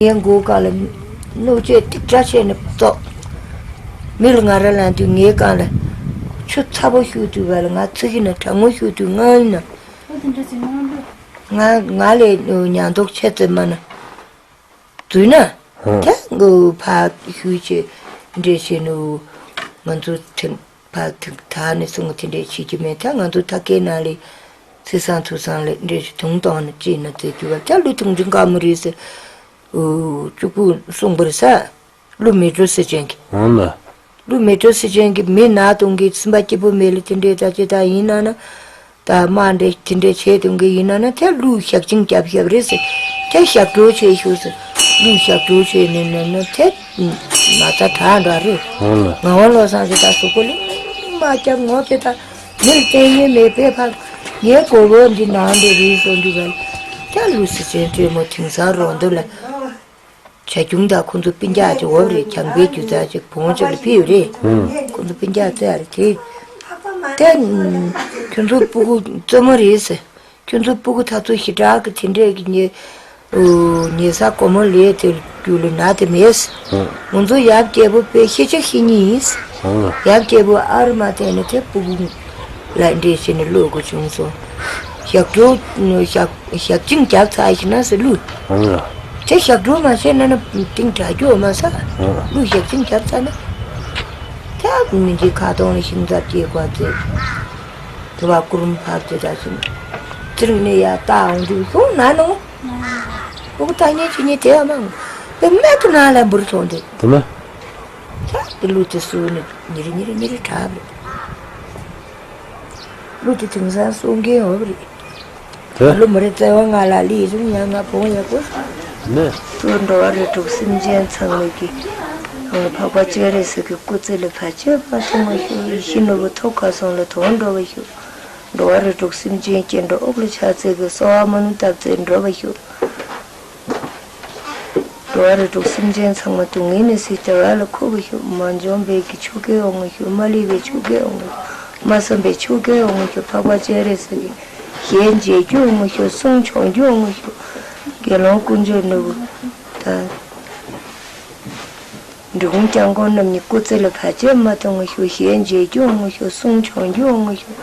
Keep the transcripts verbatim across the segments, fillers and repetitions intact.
ངའི་མགོ་སྒང་ལ་སྣུག་བྱེད་ཏིག་ཏྲ་བྱས་ནས་བཙོག་མི་ལ་ང་ར་ལངས་དུས་ངའི་སྒང་ལ་ཆུ་ཚ་པོ་ཤུགས་དུས་བ་ལ་ང་ཚིག་གི་ན་གྲང་མོ་ཤུགས་དུས་ང་ཡིན་ན། ང་ང་ལས་ཉ་མདོག་ཆེ་ཙེ་མ་ན་འཛུལ་ན། ཧུང་། དེ་ཕར་ཤུལ་བྱས་འདྲེ་བྱས་ནུ། ང་ཚོ་དེ་ཕར་དེ་ད་ནས་སོང་དེ་འདྲས་བྱེད་ཀྱི་མེད། ད་ང་ཚོ་ཐ་སྐད་ནང་ལས་ཚེས་བཟང་ཐུག་སང་ལས་འདྲེ་བྱས་དུང་གཏོང་ན་ཅི་ན་ཙེ་རྒྱུ་བ་ད་ལུས་དུང་འདྲེ་དཀར་མོ་རེད་ཟེར། ཨུ། གཅིག་པུ་གསུངས་པར་ས། ཀླུ་མེ་ཏྲོ་སེ་ཅན་གྱི། འོང་ལ། ཀླུ་མེ་ཏྲོ་སེ་ཅན་གྱི་མི་ན་གཏོང་གི་སེམས་པ་སྐྱིད་པོ་མེད་ལ་དེ་འདྲའི་ད་ཅི་ད་ཡིན་ན་ན། ད་དམག་འདྲེ་དེ་འདྲའི་བྱས་གཏོང་གི་ཡིན་ན་ན་དེ་ཀླུ་ཞག་ཅིང་རྒྱབ་ཞབས་རེད་ཟེར། དེ་ཞག་གྲོགས་བྱས་ཞུ་ཟེར། ཀླུ་ཞག་གྲོགས་བྱས་ནས་ན་ན་དེ་ན་ད་གྲགས་འདྲ་རེད། འོང་ལ། ངག་དབང་བློ་བཟང་གི་ད་གཟུགས་པོ་ལ་མ་རྒྱབ་ངོ་དེ་ད་མིར་བསྟན་ཡས་མེད་པའི་ཕར་ངའི་སྒོར་བོ་འདི་ནང་འདི་རེད་སོང་འདུག་ག། དེ་ཀླུ་སེ་ཅན་སྤྲེལ་མོ་དེང་སང་རོང་འདབས་ལ། བྱ་ཁྱུང་དང་ཁོ་ཚོ་སྤུན་ཀྱག་ཅིག་འོབ་རེད། གྱང་པའི་རྒྱུ་རྩ་ཅིག་བོང་ཅིག་ལ་ཕུལ་ཡོད་རེད། ཁོ་ཚོ་སྤུན་ཀྱག་རྩེ་ཡ་རེད་དེ། དེ་ཁྱོད་ཚོ་སྤུ་གུ་རྩེད་མོ་རེད་ཟེར། ཁྱོད་ཚོ་སྤུ་གུ་ད་ཚོ་ཞེ་དྲག་གི་དེ་འདྲས་ཀྱི་ཉེ་ཉེ་ས་སྒོར་མོ་ལས་དེ་རྒྱུ་ལ་ན་དེ་མེད་ཟེར། ང་ཚོ་ཡབ་རྒྱལ་པོ་དཔེ་ཤེས་བྱ་ཤེས་ཉིན་ཡིན་ཟེར། ཡབ་རྒྱལ་པོ་ཨ་རུ་མ་བསྟན་ནས་དེ་སྤུ་གུ། ལ་འདྲེ་བྱས་ནས་བློ་དགོས་བྱུང་སོང་། ཞག་གྲོགས་ཞག་ཞག་ཅིང་རྒྱབ་ཚར་ཞིག་ན་ཟེར་ལུས། ཨང་། དེ་ཞག་གྲོགས་མ་བྱས་ན་ན་ཏིང་དྲག་རྒྱུ་མ་ས། ཨང་། ལུས་ཞག་ཅིང་རྒྱབ་ཚར་ན། ཐབས་མི་འཇིག་ཁ་གདོང་ལ་ཤིང་རྟ་སྐྱེས་པ་ཚེ། དུ་བ་ཀུ་རུམ་ཕབ་ཚེ་ད་ཞིང་། ཙིར་ནས་ཡར་ལྟ་འོང་དུས་ཤོང་ན་ནོ། ཨོ་ད་ཉེ་ཆུ་ཉེ་དེ་ཡ་མང་། དེ་མེད་དུ་ན་ལ་འབུར་སོང་དེ། དེ་མ། ཐབས་དེ་ལུས་དེ་སུ་ནི་ཉེ་རེ་ཉེ་རེ་ཉེ་རེ་དྲག་རེད། ཀླུ་དེ་དེང་སང་གསུང་མཁན་འོབ་རེད། དེ། ཀླུ་མོ་རེ་བཙལ་བ་ང་ལ་ལི་ཡི་ཟུར་ཉག་ང་བོང་ཡག་པོ། ནས། ཏུ་འགྲོ་བ་རིགས་དྲུག་སེམས་ཅན་ཚང་མས་ཀྱི། འཕགས་པ་སྤྱན་རས་གཟིགས་ཀྱི་སྐུ་ཚེ་ལ་བར་ཆད་མ་ཐོང་བ་ཤོག་ཡེ་ཤེས་ནོར་བུ་ཐོག་ཁ་སོང་ལ་དོན་འགྲོ་བ་ཤོག་འགྲོ་བ་རིགས་དྲུག་སེམས་ཅན་སྐྱེ་འགྲོ་དབུགས་ལ་ཆགས་ཚད་ཀྱི་གསོལ་བ་སྨོན་ལམ་བཏབ་ཚད་འགྲོ་བ་ཤོག་འགྲོ་བ་རིགས་དྲུག་སེམས་ཅན་ཚང་མ་སྡུག་བསྔལ་ནས་སེལ་བདེ་བ་ལ་འཁོད་པ་ཤོག་མ་འཇོམས་པའི་གི་ཆུ་སྐོལ་འོང་ངོ་ཤོག་མ་ལུས་པའི་ཆུ་སྐོལ་འོང་ངོ་ཤོག་མ་བསམ་པའི་ཆུ་སྐོལ་འོང་ངོ་ཤོག་འཕགས་པ་སྤྱན་རས་གཟིགས་ཀྱི་ཞལ་མཇལ་རྒྱུ་འོང་ངོ་ཤོག་གསུང་བྱོན་རྒྱུ་འོང་ངོ་ཤོག་དགེ་སློང་དཀོན་མཆོག་ནོར་བུ་དང་། འབྲི་གུང་སྐྱབས་མགོན་རྣམ་གཉིས་སྐུ་ཚེ་ལ་བར་ཆད་མ་ཐོང་ངོ་ཤོག་ཞལ་མཇལ་རྒྱུ་འོང་ངོ་ཤོག་གསུང་བྱོན་རྒྱུ་འོང་ངོ་ཤོག་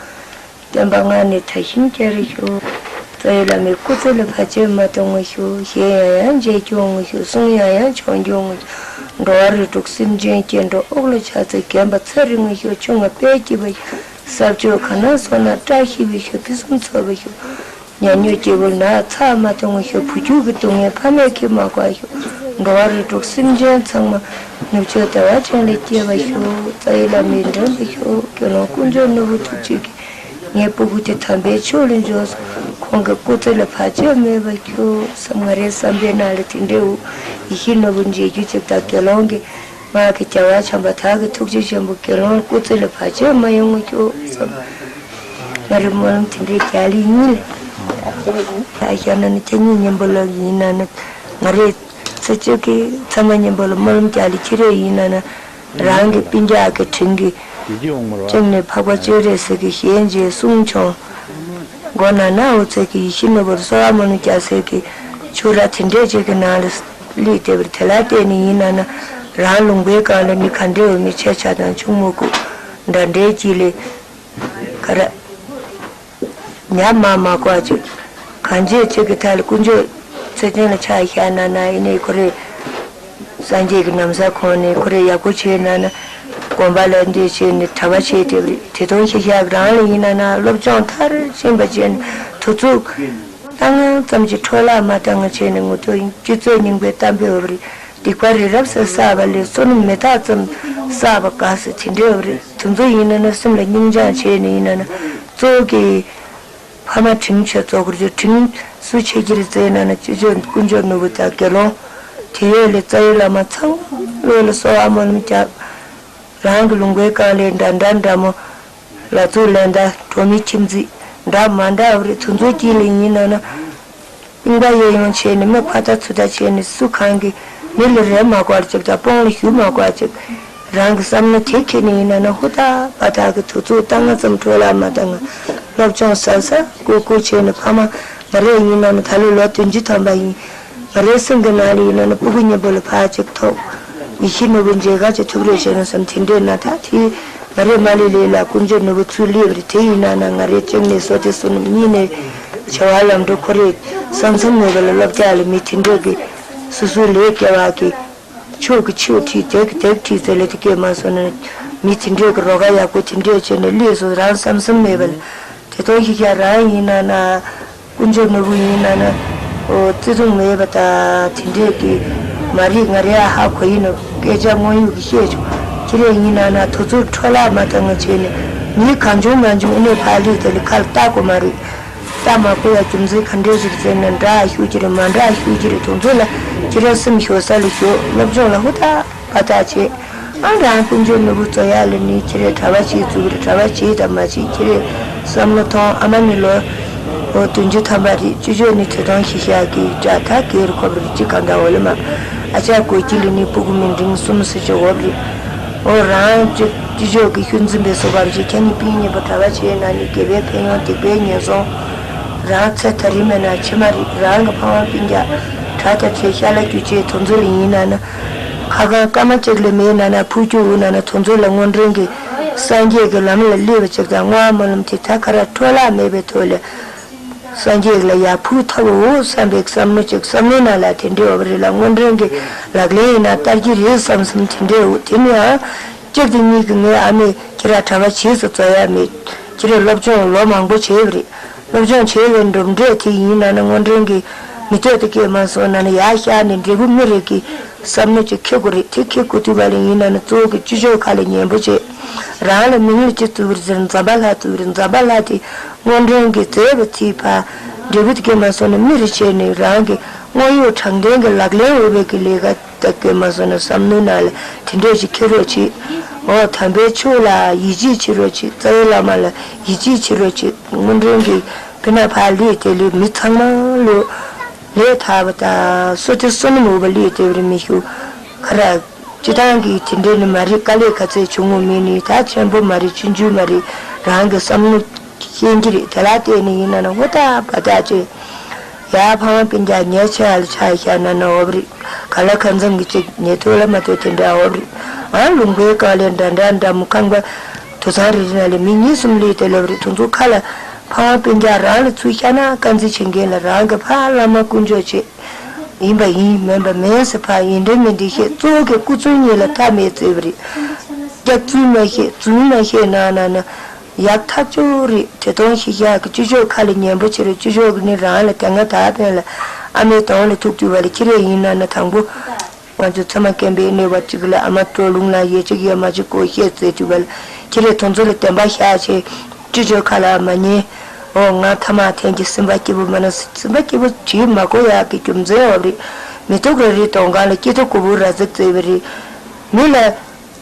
བསྟན་པ་སྔར་ནས་དར་ཞིང་རྒྱས་རེ་ཤོག་རྩ་བའི་བླ་མའི་སྐུ་ཚེ་ལ་བར་ཆད་མ་གཏོང་ངོ་ཤོག་ཞལ་ཡང་ཡང་མཇལ་རྒྱུ་འོང་ངོ་ཤོག་གསུང་ཡང་ཡང་བྱོན་རྒྱུ་འོང་ངོ་ཤོག་འགྲོ་བ་རིགས་དྲུག་སེམས་ཅན་སྐྱེ་འགྲོ་དབུགས་ལ་ཆགས་ཚད་རྒན་པ་ཚེ་རིང་ངོ་ཤོག་ཆུང་ང་དཔལ་སྐྱིད་པ་ཤོག་ས་ཕྱོགས་ག་ན་སོང་ན་བཀྲ་ཤིས་པའི་ཤོག་ཕུན་སུམ་ཚོགས་པའི་ཤོག་ཉ་ཉོ་སྐྱེ་བོ་ན་ཚ་མ་གཏོང་ངོ་ཤོག་བུ་རྒྱུད་ཀྱི་སྡུག་བསྔལ་ཕ་མས་ཁྱེར་མ་དགོས་ཤོག་འགྲོ་བ་རིགས་དྲུག་སེམས་ཅན་ཚང་མ་ནུབ་ཕྱོགས་བདེ་བ་ཅན་ལ་སྐྱེ་བ་ཤོག་རྩ་བའི་བླ་མའི་མགྲོན་པོ་ཤོག་དགེ་སློང་དཀོན་མཆོག་ནོར་བུ་ཐུགས་རྗེ་གིས། ངའི་སྤུ་གུ་དེ་དམ་པའི་ཆོས་ལ་འབྱོར་སོང་། ཁོང་གི་སྐུ་ཚེ་ལ་བར་ཆད་མེད་པར་གྱུར་བསམ། ང་རའི་བསམ་པའི་ནང་ལ་དེ་འདྲའི་འུ་ཡེ་ཤེས་ནོར་བུ་མཇལ་རྒྱུ་ཅིག་དང་དགེ་སློང་གི་ངག་གི་རྒྱལ་བ་བྱམས་པ་དག་གི་ཐུགས་རྗེ་ཆེན་པོ་དགེ་སློང་སྐུ་ཚེ་ལ་བར་ཆད་མ་ཡོང་ངོ་གྱུར་བསམ། ང་རའི་སྨོན་ལམ་དེ་འདྲའི་རྒྱ་ལི་ཡིན་ལ། ད་ཤར་ན་ནི་ཁྱེད་གཉིས་མཉམ་པོ་ལ་ཡིན་ན་ནི་ང་རའི་ཚེ་གཅིག་གི་ཚང་མ་མཉམ་པོ་ལ་སྨོན་ལམ་རྒྱ་ལི་ཁྱེད་རེ་ཡིན་ན་ན། རང་གི་སྤུན་ཀྱག་གི་དྲིན་གྱིས། བཅིངས་ནས་འཕགས་པ་སྤྱན་རས་གཟིགས་ཀྱི་ཞལ་མཇལ་གསུང་བྱོན། མགོ་ན་ན་འོ་ཚད་ཀྱི་ཡེ་ཤེས་ནོར་བུར་གསོལ་བ་སྨོན་ལམ་རྒྱག་སའི་གི་ཆུ་ར་དེ་འདྲས་ཅིག་གི་ནང་ལ་སླེབས་བསྡད་པར་དེ་ལ་བརྟེན་ནས་ཡིན་ན་ན་རང་ལུང་པའི་སྒང་ལ་མི་ག་འདྲས་འོ་མི་ཆེ་ཆ་དང་ཆུང་མོ་ཀུ་འདྲ་འདྲས་ཅིག་ལས། ག་ར། ཉམས་མ་མ་བཀོག་ཅིག་གང་བྱེད་ཅིག་གི་ཐད་ལ་དཀོན་མཆོག་ཚེ་བརྟན་ལ་ཕྱག་བཞག་ན་ན་ཡིན་ནའི་ཁོ་རེ། སངས་རྒྱས་ཀྱི་ན་བཟའ་གོན་ནས་ཁོ་རེ་ཡག་པོ་བྱས་ན་ན། དགོན་པ་ལ་འདི་བྱས་ནས་གྲྭ་པ་བྱས་ཏེ་དེ་དུང་ཤི་བཞག་རང་ལ་ཡིན་ན་ན་སློབ་སྦྱོང་མཐར་ཕྱིན་པ་བྱས་ནས་དུས་ཚོད་བཏང་ཙམ་གྱི་འཕྲོ་བརླག་མ་བཏང་བྱས་ནས་ངུ་ཐོག་སྤྱི་ཚོགས་རྙིང་པའི་གཏམ་དཔེ་འོ་རེད། སྡིག་པ་རི་རབ་སེ་བསགས་པ་ལས་བསོད་ནམས་མི་རྟག་ཙམ་བསགས་པ་དགའ་སེ་དེ་འདྲའི་འོ་རེད། དེ་ཚོ་ཡིན་ན་ན་སེམས་ལ་སྙིང་བཅངས་བྱས་ནས་ཡིན་ན་ན་གཙོ་བོ་གི་ཕ་མ་དྲིན་ཆེ་གཙོ་གུར་ཆེ་དྲིན་སུ་ཆེ་གྱིར་བརྩེས་ན་ན་ཅི་ཆོས་དཀོན་མཆོག་ནོར་བུ་དང་དགེ་སློང་དེ་ཡོད་ལས་རྩ་བའི་བླ་མ་ཚང་ལོ་ལ་གསོལ་བ་སྨོན་ལམ་རྒྱག་རང་གི་ལུང་པའི་སྒང་ལས་འདྲ་འདྲ་འདྲ་མོ་ལ་ཚུགས་ལེན་ད་གྲོ་མི་ཁྱིམ་རྩིས་འདྲ་མ་འདྲ་བ་རེད། དེ་ཚོ་དཀྱིལ་ལ་ཡིན་ན་ན། རྙིང་པ་གཡས་གཡོན་བྱས་ནས་མི་ཕར་ལྟ་ཚུར་ལྟ་བྱས་ནས་སུ་གང་གི་མི་ལ་རེ་མ་དགོས་ཅིག་དང་དཔུང་ལ་གཞུ་མ་དགོས་ཅིག་རང་གི་བསམ་བློ་དེ་ཁྱེར་ནས་ཡིན་ན་ན་ཧུར་ཐག་པ་ཐག་གི་དུས་ཚོད་བཏང་ང་ཙམ་འཕྲོ་བརླག་མ་བཏང་ང་། སློབ་སྦྱོང་ཟབ་ཟབ་ཀུ་ཀུ་བྱས་ནས་ཕ་མ་ང་རེ་ཡིན་ན་ན་ད་ལོ་ལོ་བདུན་ཅུ་ཐམ་པ་ཡིན། ང་རའི་སེམས་ཀྱི་ནང་ལ་ཡིན་ན་ནི་སྤུ་གུ་གཉེན་པོ་ལ་ཕར་ཅིག་ཐོག་ཡིད་ཆེས་ནོར་བུ་མཇལ་ཁ་ཅིག་ཐུབ་རེ་བྱས་ན་བསམ་དེ་འདྲས་ན། ད་དེ་ང་རའི་མ་ལི་ལི་ལ་དཀོན་མཆོག་ནོར་བུ་ཚུར་སླེབས་རེད། དེ་ཡིན་ན་ན་ང་རའི་གཅིག་ནས་བསོད་བདེ་བསོད་ནམས། གཉིས་ནས་བྱ་བ་ལམ་འགྲོ་ཁོ་རེ་བསམ་བསམ་མེད་པ་ལ་བསླབ་བྱ་ལ་མི་དེ་འདྲས་ཀྱི་སོ་སོའི་ལས་སྐལ་བ་གི་ཕྱོགས་ཀྱི་ཕྱོགས་ཁྲིད་དེ་གི་དེ་ཁྲིད་ཟེར་ལེ་དེ་སྐད་མ་སོང་ན་མི་དེ་འདྲས་ཀྱི་རོགས་པ་ཡག་པོ་དེ་འདྲས་བྱས་ནས་སླེབས་སོང་། རང་བསམ་བསམ་མེད་པ་ལ་དེ་དོན་ཞིག་ཡ་རང་ཡིན་ན་ན། དཀོན་མཆོག་ནོར་བུ་ཡིན་ན་ན། ཨོ་བརྩེ་དུང་མེད་པ་ད་དེ་འདྲས་ཀྱི་མ་རེད། ང་རེ་ཧ་གོ་ཡིན་ནོ། སྐད་ཆ་དངོས་ཡོད་ཀྱི་བཤད་ཆོག་ཁྱེད་རེ་ཡིན་ན་ན་དུས་ཚོད་འཕྲོ་བརླག་མ་བཏང་ང་བྱས་ནས་མི་གང་བྱུང་མང་བྱུང་ཨ་ནེ་ཕར་ལུས་དེ་ལ་ཁ་ལ་བལྟ་དགོས་མ་རེད། བལྟ་མ་དགོས་ཡ་རྒྱུ་མཚན་ག་འདྲས་ཟེར་ཟེར་ན་འདྲ་ཤུགས་ཀྱི་རེད་མ་འདྲ་ཤུགས་ཀྱི་རེད། དུས་ཚོད་ལ་ཁྱེད་རེ་སེམས་ཤོར་ས་ལ་ཤོར། སློབ་སྦྱོང་ལ་ཧུར་ཐག་པ་ཐག་བྱེད། ཨང་རང་དཀོན་མཆོག་ནོར་བུ་རྩོ་ཡག་ལ་ནི་ཁྱེད་རེ་གྲྭ་པ་བྱེད་ཚུགས་རེ། གྲྭ་པ་བྱེད་དང་མ་བྱེད་ཁྱེད་རེ་བསམ་བློ་ཐོང་། ཨ་མ་ནི་ལོ་ཨོ་བདུན་ཅུ་ཐམ་པ་རེད། ཅོ་ཅོ་ནི་ཐོས་ཐོང་ཤི་ཤག་གི་དགྲ་ད་གེར་ཁོབ་རེ་ཅི་གང་དང་འོ་ལེ་མ། ཨ་ཅག་གོ་ཁྱི་ལ་ནི་སྤུ་གུ་མི་འབྲིང་གསུམ་སུ་ཅི་འོབ་རེ། ཨོ་རང་ཅོ་ཅོ་ཅོ་གི་ཤུལ་འཛིན་པའི་སོ་བར་ཅི་ཁྱེད་ནི་པིན་ཉེ་པོ་གྲྭ་པ་བྱེད་ན་ནི་དགེ་བའི་ཕན་ཡོན་སྡིག་པའི་ངན་སོང་། རང་ཚེ་ད་རིང་མེད་ན་ཕྱི་མ་རེད། རང་གི་ཕ་མ་སྤུན་ཀྱག་གྲྭ་དང་བཅས་ཤ་ལ་རྒྱུ་ཆེ་དོན་ཚོད་ལ་ཡིན་ན་ན། ཁ་ཁང་སྐར་མ་གཅིག་ལས་མེད་ན་ན་ཕུགས་ཀྱི་འུ་ན་ན་དོན་ཚོད་ལ་དངོས་འབྲེལ་གྱི་སངས་རྒྱས་ཀྱི་ལམ་ལ་སླེབས་པ་ཅིག་དང་བསྔོ་བ་སྨོན་ལམ་དེ་ད་ག་ར་འཕྲོ་བརླག་མེད་པའི་ཐོག་ལ་སངས་རྒྱས་ལ་ཡར་ཕུགས་ཐོབ་འོ་བསམ་པའི་བསམ་བློ་ཅིག་བསམ་བློའི་ནང་ལ་དེ་འདྲའི་འོ་བ་རེད་ལ་དངོས་འབྲེལ་གྱི་ལག་ལེན་ཡིན་ན་བསྟར་གྱི་རེད་བསམ་བསམ་དེ་འདྲའི་འོ་དེ་ནི་ཡང་། གཅིག་དེ་གཉིས་ཀྱི་ངའི་ཨ་མས་ཁྱེད་ར་གྲྭ་པ་བྱེད་སུ་བཙོ་ཡ་མེད། ཁྱེད་ར་སློབ་སྦྱོང་ལོ་མང་པོ་བྱས་པ་རེད། སློབ་སྦྱོང་བྱས་པའི་གྲུབ་འབྲས་དེ་ཡིན་ན་ནི་དངོས་འབྲེལ་གྱི་མི་ཐོས་དེ་སྐད་མ་སོང་ན་ནི་ཡར་ཤར་ནས་འབྲས་བུ་མི་རེ་གི་བསམ་བློ་ཅིག་འཁྱེར་དགོས་རེད། དེ་འཁྱེར་དགོས་དུས་བ་ལ་ཡིན་ན་ནི་གཙོ་བོ་གི་སྤྱི་ཚོགས་ཁ་ལ་ཉན་པོ་བྱས། རང་ལ་མིང་ལ་ཅི་བཙུགས་པར་ཟེར་འཛམ་བྷ་ལྷ་བཙུགས་པར་འཛམ་བྷ་ལྷ་དེ་དངོས་འབྲེལ་གྱི་མཛད་པ་དེའི་བར་འབྲས་བུ་དེ་སྐད་མ་སོང་ན་མི་རེ་བྱས་ནས་རང་གི་དངོས་ཡོད་དྲང་བདེན་གྱི་ལག་ལེན་འོས་པའི་གི་ལས་ཀ་ད་སྐད་མ་སོང་ན་བསམ་བློའི་ནང་ལ་དེ་འདྲས་ཅིག་འཁྱེར་རོགས་བྱེད། འོ་དམ་པའི་ཆོས་ལ་ཡིད་ཆེས་བྱེད་རོགས་བྱེད། རྩ་བའི་བླ་མ་ལ་ཡིད་ཆེས་བྱེད་རོགས་བྱེད། དངོས་འབྲེལ་གྱི་དཔེར་ན་ཕར་ལུས་དེ་ལུས་མི་ཚང་མ་ལོ་ལས་ཐར་བ་དང་སོ་ཏི་སོ་ནམ་འོས་པ་ལུས་དེ་བར་མི་ཞུ་ཁ་ར་སྤྱི་བཏང་གི་དེ་འདྲས་ནི་མ་རེད། དཀའ་ལས་ག་ཚད་བྱུང་ངོ་མིན་ནི་ད་ཆེན་པོ་མ་རེད། ཆུང་ཆུང་མ་རེད། རང་གི་བསམ་བློ་ཤེས་ཀྱི་རེད། དེ་ལ་བརྟེན་ནས་ཡིན་ན་ན་ཧོ་ད་བ་ད་ཅེ། ཡ་ཕ་མ་སྤུན་ཀྱག་ཉེ་ཆར་ལ་ཆ་བཞག་ན་ན་འོབ་རེད། ག་ལ་ཁ་འཛམ་གྱི་ཅིག་ཉེ་ཐོག་ལ་མ་ཐོས་དེ་འདྲ་འོབ་རེད། ཨ་ལུང་པའི་ཀ་ལས་འདྲ་འདྲ་འདྲ་མོ་ཁང་པ་དུ་ཚང་རེ་རེ་ན་ལས་མི་གཉིས་གསུམ་ལས་དེ་ལོབ་རེད། དུ་ཚོ་ཁ་ལ་ཕ་མ་སྤུན་ཀྱག་རང་ལ་ཚུར་བཤད་ན་དཀར་མཛེས་བྱེད་མཁན་ལ་རང་གི་ཕ་བླ་མ་དཀོན་མཆོག་ཆེ། ཡིན་པ་ཡིན་མིན་པ་མིན་ཟེར་ཕ་ཡིན་འདྲ་མིན་འདྲ་བཤད་གཙོ་བོ་གི་སྐུ་མཚོན་གཉིས་ལ་མཐའ་མེད་བརྩེ་བ་རེད། སྐྱག་རྫུན་མ་བཤད་རྫུན་མ་བཤད་ན་ན་ན། ཡག་ཐག་ཆོད་རེད། དེ་དོན་ཤེས་བཞག་གི་སྤྱི་ཚོགས་ཁ་ལ་ཉན་པོ་བྱེད་རེད། སྤྱི་ཚོགས་ཀྱི་ནི་རང་ལ་དེ་སྔ་ད་ཕན་ལ་ཨ་མའི་གདོང་ལ་ཐུག་དུས་བ་ལ་ཁྱེད་རེ་ཡིན་ན་ན་དང་པོ། ང་ཚོ་ཚང་མ་སྐེམ་པའི་གནས་བབ་ཅིག་ལ་ཨ་མ་སྤྲོ་ལུང་ལ་ཡེ་གཅིག་ཡེ་མ་གཅིག་གོ་བཤད་ཟེར་དུས་བ་ལ་ཁྱེད་རེ་དོན་ཚོ་ལ་བདེན་པ་བཞག་བྱས་སྤྱི་ཚོགས་ཁ་ལ་མ་ཉན། འོ་ང་ཐ་མ་ཐེན་གྱི་སེམས་པ་སྐྱིད་པོ་མ་ན་སེམས་པ་སྐྱིད་པོ་བྱེད་མ་གོ་ཡག་གི་རྒྱུ་མཚན་འོབ་རེད། མི་ཐུག་རེ་རེ་གདོང་ཁ་ལ་སྐྱིད་ཐོག་གུ་བུ་ར་ཟིག་བརྩེ་བ་རེད། མི་ལ།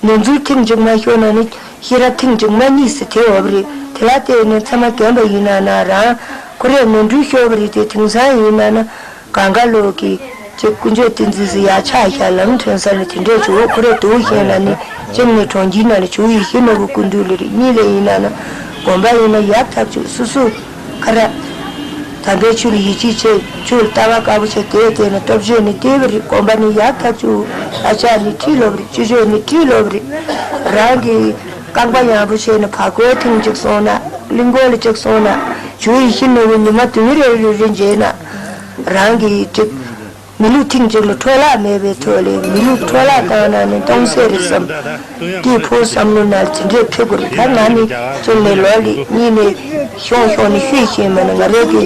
ནོར་འཛོལ་ཐེངས་གཅིག་མ་ཤོར་ན་ནི་ཤེས་རབ་ཐེངས་གཅིག་མ་རྙེད་ཟེར་དེ་འོབ་རེད། དེ་ལ་བལྟས་ནས་ཚང་མ་རྒན་པ་ཡིན་ན་ན་རང་ཁོ་རས་ནོར་འཁྲུལ་ཤོར་བ་རེད་དེ། དེང་སང་ཡིན་ན་ན་གང་ག་ལོག་གི་ཅིག་དཀོན་མཆོག་བསྟན་འཛིན་ཟེར་ཡག་ཆགས་ཤག་ལམ་ཕྲན་ས་ནས་དེ་འདྲས་བྱུང་། ཁོ་རས་དུག་བཤད་ན་ནི་གཅིག་ནས་གྲོང་ཁྱེར་ན་ནི་བྱུང་ཡི་ཤེས་ནོར་བུ་ཀུན་འདུས་ལེ་རེད། གཉིས་ལས་ཡིན་ན་ན་དགོན་པ་ཡིན་ན་ཡག་ཐག་ཆོད་སུ་སུ། ཁ་ར། དམ་པའི་ཆོས་ལ་ཡིད་ཆེས་བྱེད། ཆོས་ལ་ལྟ་བ་དཀར་པོ་བྱེད། དེ་དེ་ནི་སྟོབས་ཆེན་ནི་ལྟེ་བ་རེད། དགོན་པ་ནི་ཡག་ཐག་ཆོད། ཨ་ཅག་ནི་ཁྲིད་ལོབ་རེད། ཅོ་ཅོ་ནི་ཁྲིད་ལོབ་རེད། རང་གི་རྐང་པ་ཡག་པོ་བྱས་ནས་བར་སྐོར་ཐེངས་གཅིག་སོང་ན། གླིང་སྐོར་ལ་གཅིག་སོང་ན། ཇོ་ཡི་ཤི་ནོར་བུ་ཉི་མ་དུས་རེ་རེ་རེ་མཇལ་ན། རང་གི་ཅིག་མི་ལུས་ཐེངས་གཅིག་ལ་འཕྲོ་བརླག་མེད་པའི་ཐོག་ལས་མི་ལུས་འཕྲོ་བརླག་བཏང་ན་ནི་སྟོང་ཟད་རེད་བསམ། སྐྱེས་ཕོ་བསམ་བློ་ནང་ལ་ཇི་འདྲས་ཕེབས་དགོས་རེད། ད་ང་ནི་ཅིག་ནས་ལོ་ལི་གཉིས་ནས་ཤོང་ཤོང་ནས་ཤོད་ཤེས་མ་ནི་ང་རའི་གི་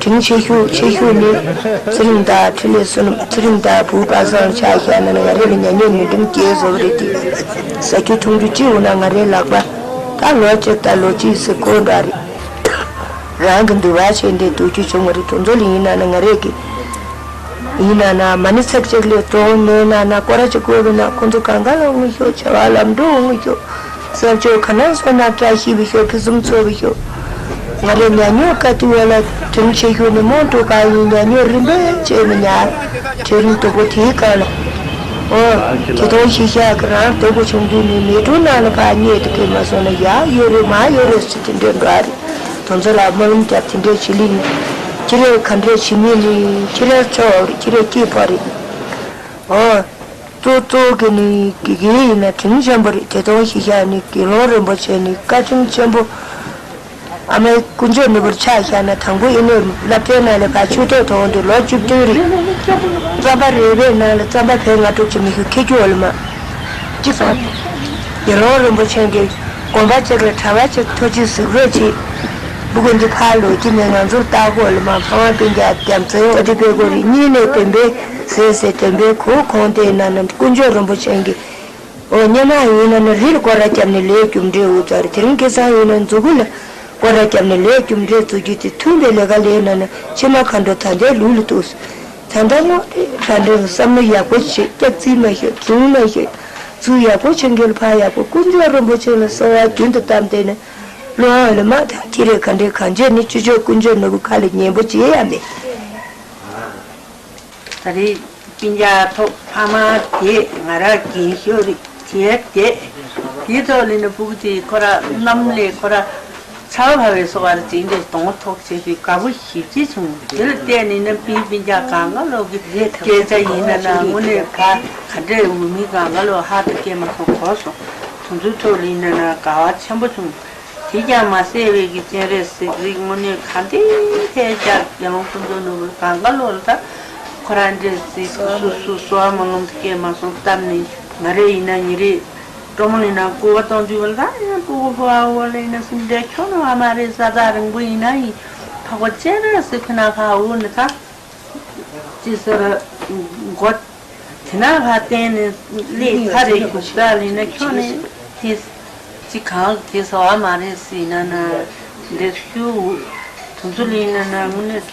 དྲིན་ཆེ་ཤོས་ཆེ་ཤོས་ནི་ཚེ་རིང་དང་འཕྲིན་ལས་བསོད་ནམས། ཚེ་རིང་དང་བུ་པ་སངས་ཆ་བཞག་ན་ནི་ང་རའི་ལ་ཉ་ཉོ་མི་འགྲིམ་སྐྱེས་བཟོ་བ་རེད་དེ། ཟ་རྒྱུ་འཐུང་རྒྱུ་ཅི་འོང་ན་ང་རའི་ལག་པ་ད་ལོ་གཅིག་ད་ལོ་གཅིག་སི་ཀོ་འདྲ་རེད། རང་གི་འདུལ་བ་བྱས་འདི་འདུལ་རྒྱུ་བྱུང་བ་རེད། དུ་མཛོད་ལ་ཡིན་ན་ནི་ང་རེ་གི་ཡིན་ན་ན་མ་ཎི་ཚིག་གཅིག་ལས་གྲོངས་མེད་ན་ན་སྐོར་ར་གཅིག་བསྐོར་བས་ན་ཁོང་ཚོ་གང་ག་ལ་འོང་ཤོག་བྱ་བ་ལམ་འགྲོ་འོང་ཤོག་ས་ཕྱོགས་ག་ན་སོང་ན་བཀྲ་ཤིས་པའི་ཤོག་ཕུན་སུམ་ཚོགས་པའི་ཤོག་ང་རེ་ཉ་ཉོ་ཀ་ཏི་བ་ལ་དྲིན་ཆེ་ཤོས་ནི་མོང་ཏོ་ག་ཡིན། ཉ་ཉོ་རིམ་པས་བྱས་ནས་ཉར། དྲིན་སྡུག་པོ་དེའི་སྒང་ལ། ཨོ། དེ་དོན་ཤེས་བཞག་གི་རང་སྡུག་པོ་བྱུང་དུས་ནི་མེ་ཏོག་ནང་ལ་ཕར་རྙེད་དུ་གི་མ་སོང་ན་ཡར་ཡོད་རེད་མར་ཡོད་རེད་ཟེར་དེ་འདྲའི་འགྲོ་ཨ་རེད། དོན་ཚོ་ལ་སྨོན་ལམ་རྒྱབ་དེ་འདྲའི་བྱེད་ལིང་ ཁྱི་རེད། ག་འདྲས་བྱེད་མིན་ནི་ཁྱི་རེད། ཆོག་རེད། ཁྱི་རེད། སྐྱིད་པ་རེད། ཨོ། གཙོ་གཙོ་གི་ནི་དགེ་རྒན་ཡིན་ན་དྲིན་ཆེན་པོ་རེད། དེ་དོན་ཞིག་བཞག་ནི་དགེ་སློང་རིན་པོ་ཆེ་ནི་བཀའ་དྲིན་ཆེན་པོ། ཨ་མའི་དཀོན་མཆོག་ནོར་བུར་ཆ་བཞག་ན། དང་པོ་ཡིན་ནའི་སློབ་གྲྭའི་ནང་ལ་ཕར་ཆོས་ཐོག་དོན་དུ་ལོ་བཅུ་བདུན་རེད། རྩམ་པ་རེ་རེའི་ནང་ལ་རྩམ་པ་བལ་ལྔ་དྲུག་ཅིག་མི་ཤོར་ཁེ་སྐྱུག་ལ་མ། ཅི་སོང་། དགེ་སློང་རིན་པོ་ཆེ་གི་དགོན་པ་གཅིག་ལ་གྲྭ་པ་གཅིག་ཐུགས་རྗེ་གཟིགས་རོགས་གྱིས། སྤུ་གུ་འདི་ཕར་ལོག་གི་མེད། ང་ཚོར་ལྟ་དགོས་ལ་མ། ཕ་མ་སྤུན་ཀྱག་རྒྱ་མཚོའི་འོ་དེ་དཔེ་དགོས་རེད། གཉིས་ནས་བདེན་པའི་ཟེར་ཟེར་བདེན་པའི་གོ་གོང་དེ་ན་ན་དཀོན་མཆོག་རིན་པོ་ཆེ་གི། འོ་སྔོན་མ་ཡིན་ན་ནི་རི་ལ་སྐོར་ར་བརྒྱབ་ནས་ལས་རྒྱུ་འབྲས་འུ་ཚར། དེ་རིང་ཁ་སང་ཡིན་ན་མཛུ་གུ་ལ་སྐོར་ར་བརྒྱབ་ནས་ལས་རྒྱུ་འབྲས་འཛུགས་རྒྱུ་དེ་མཐུན་པའི་ལས་ཀ་ལས་ན་ན་ཕྱི་མ་གང་འགྲོ་ད་ལྟའི་ལུགས་ལ་གཏུགས། ད་ལྟ་སྔོན་རེ་ར་འདྲེ་བསམ་བློ་ཡག་པོ་བྱེད། སྐྱག་རྫུན་མ་ཤོད། རྫུན་མ་ཤོད། ཚུར་ཡག་པོ་བྱེད་མཁན་ལ་ཕར་ཡག་པོ། དཀོན་མཆོག་རིན་པོ་ཆེ་ལ་གསོལ་བ་རྒྱུན་དུ་བཏབ་བསྡད་ན། བློ་ཨ་ལ་མ་ཐག་ཁྱི་རེད། ག་འདྲས་གང་བྱས་ནི་ཅོ་ཅོ་དཀོན་མཆོག་ནོར་བུ་ཁ་ལ་ཉན་པོ་བྱེད་ཡ་མེད། ད་རེས་སྤུན་ཀྱག་ཐོག་ཕ་མ་དེ་ང་རང་རྒན་ཤོས་རེད། དེ་དེ་དེའི་ཐོག་ལ་ནི་སྤུ་གུ་དེ་ཁོ་ར་གནམ་ལས་ཁོ་ར་ཆར་པ་བབས་པའི་སོ་བར་དེ་འདྲའི་གདོང་ཐོག་བྱས་ཏེ་དགའ་པོ་ཞེ་པོ་ཅིག་བྱུང་། དེ་ལ་བལྟས་ནས་ནི་སྤུན་སྤུན་ཀྱག་གང་ག་ལོག་གི་སྐད་ཆ་ཡིན་ན་ན་དངོས་གནས་ག་ག་འདྲས་འུ་མི་གང་ག་ལོག་ཧ་ཏུ་སྐད་མ་སོང་གོ་སོང་། དེ་ཚོའི་ཐོག་ལ་ཡིན་ན་ན་དགའ་བ་ཆེན་པོ་བྱུང་། དེ་ཀྱང་མ་ཟད་པའི་གི་སྤྱན་རས་གཟིགས་རིགས་དངོས་གནས་ག་འདྲའི་ཐད་ཀྱང་རྒྱལ་དབང་ཀུན་འཛོམས་ནོར་བུ་གང་ག་ལོག་ལ་ད་ཁོ་རང་འདྲས་གཟིགས་སུ་སུ་སུ་བ་མ་ངོམ་སྐད་མ་སོང་བཏབ་ནས་ང་རེ་ཡིན་ན་ཉི་རེ་སྤྲོ་མོ་ལ་ཡིན་ན་སྐུ་བ་གཏོང་དུས་བ་ལ་ད་ཡང་སྤུ་གུ་ཕོ་བ་འོ་ལ་ཡིན་ན་སེམས་ཁྲལ་ཁྱོན་ནས་བ་མ་རེད། ས་ཐག་རིང་པོ་ཡིན་ན་ཡིན་འཕགས་པ་སྤྱན་རས་གཟིགས་ཁོ་ན་ཕ་འོ་ནི་ད། ཅི་ཟེར། མགོ་དེ་ན་ཕར་བསྟན་ནས་སླེབས་ཁ་རེ་བཞུགས་ས་ལ་ཡིན་ན་ཁྱོན་ནས་དེ་ཅི་གང་དེ་ཟ་བ་མ་རེད་ཟེར་ན་ན་འདིར་ཞུ། དེ་ཚོ་ལ་ཡིན་ན་ན་དངོས་གནས་